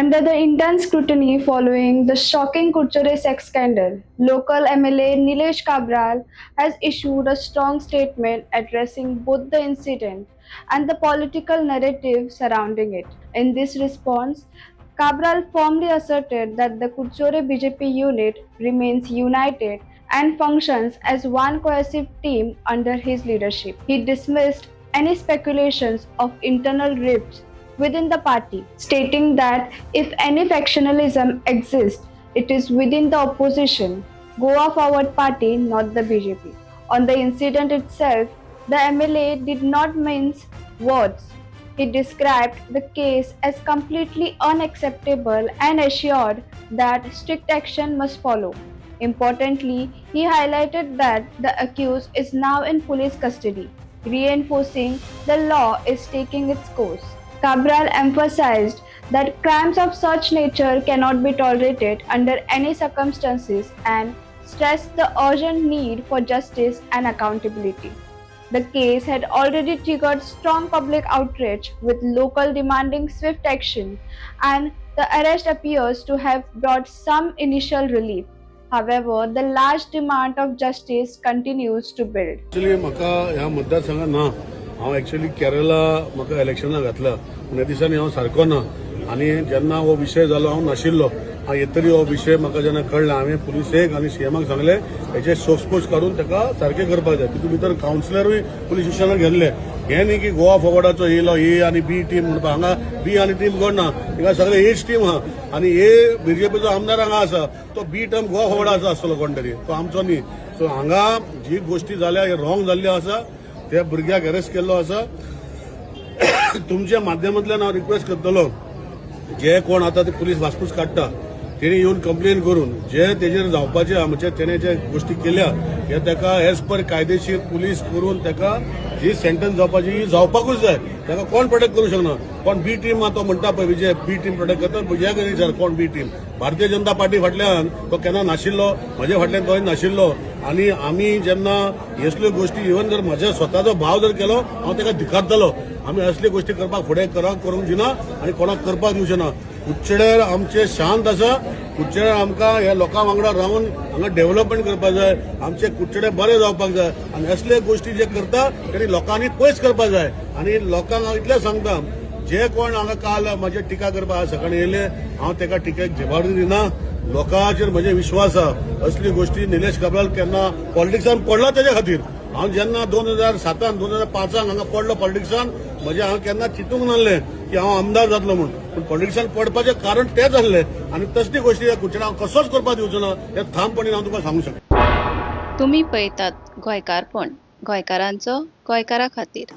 Under the intense scrutiny following the shocking Curchorem sex scandal, local MLA Nilesh Cabral has issued a strong statement addressing both the incident and the political narrative surrounding it. In this response, Cabral firmly asserted that the Curchorem BJP unit remains united and functions as one cohesive team under his leadership. He dismissed any speculations of internal rifts within the party, stating that if any factionalism exists, it is within the opposition, Goa Forward Party, not the BJP. On the incident itself, the MLA did not mince words. He described the case as completely unacceptable and assured that strict action must follow. Importantly, he highlighted that the accused is now in police custody, reinforcing the law is taking its course. Cabral emphasized that crimes of such nature cannot be tolerated under any circumstances and stressed the urgent need for justice and accountability. The case had already triggered strong public outrage, with local demanding swift action, and the arrest appears to have brought some initial relief. However, the large demand of justice continues to build. Actually म्हाका ह्या मतदारसंघात ना, हांव actually Kerala म्हाका इलेक्शनाक घातला पूण ह्या दिसांनी हांव सारको ना आनी जेन्ना हो विशय जालो हांव नाशिल्लो. हांव येतरी हो विशय म्हाका जेन्ना कळ्ळें, हांवें पुलिसेक आनी सीएमाक सांगलें, हेचे सोदपूस काडून ताका सारकें करपाक जाय. तितून भितर कावन्सिलरूय पुलीस स्टेशनार गेल्ले. हें न्ही की गोवा फॉवर्डाचो येयलो ए आनी बी टीम म्हणपा. हांगा बी आनी टीम कोण ना, हिंगा सगळे एच टीम आहा आनी ए बीजेपीचो आमदार हांगा आसा, तो बी टीम गोवा फॉवर्डाचो आसतलो कोण तरी, तो आमचो न्ही. सो हांगा जी गोश्टी जाल्या हे रॉंग जाल्ल्यो आसा. त्या भुरग्याक अरेस्ट केल्लो आसा. तुमच्या माध्यमांतल्यान हांव रिक्वेस्ट करतलो, जे कोण आतां ते पुलीस वासपूस काडटा तेणी येवन कंप्लेन करून जे तेजेर जावपाचे आहा, म्हणजे तेणे जे गोश्टी केल्या हे ताका एज पर कायदेशीर पुलीस करून ताका जी सेंटन्स जावपाची ही जावपाकूच जाय. ताका कोण प्रोटेक्ट करूं शकना. कोण बी टीम आहा तो म्हणटा पळय, विजय बी टीम प्रोटेक्ट करता. भुरग्याक विचार कोण बी टीम. भारतीय जनता पार्टी फाटल्यान तो केन्ना नाशिल्लो, म्हजे फाटल्यान तो नाशिल्लो. आनी आमी जेन्ना असल्यो गोश्टी, इवन जर म्हज्या स्वताचो भाव जर केलो, हांव ताका धिकारतलो. आमी असल्यो गोश्टी करपाक फुडें करूंक दिना आनी कोणाक करपाक दिवचे ना. कुडचड्यार आमचे शांत आसा. कुडचड्यार आमकां ह्या लोकां वांगडा रावन हांगा डेव्हलपमेंट करपाक जाय. आमचे कुडचडे बरे जावपाक जाय आनी असले गोश्टी जे करता तेणी लोकांनी पयस करपाक जाय. आनी लोकांक हांव इतलें सांगता, जे कोण हांगा काल म्हजेर टिका करपाक सकाळी येयले, हांव ताका टिकेक जबाबदारी दिना. लोकांचेर म्हजे विश्वास आहा. असली गोश्टी निलेश काब्राल केन्ना पॉलिटिक्सान पडला तेच्या खातीर. हांव जेन्ना 2007, 2005 हांगा पडलो पॉलिटिक्सान, म्हजें हांव केन्ना चिंतूंक नासलें की हांव आमदार जातलो म्हूण. पूण पॉलिटिक्सान पडपाचें कारण तेंच आसलें आनी तसली गोश्टी ह्या कुडचड्यार हांव कसोच करपाक दिवचो ना, हें ठामपणी हांव तुका सांगूंक शकता. तुमी पळयतात गोंयकारपण, गोंयकारांचो गोंयकारा खातीर.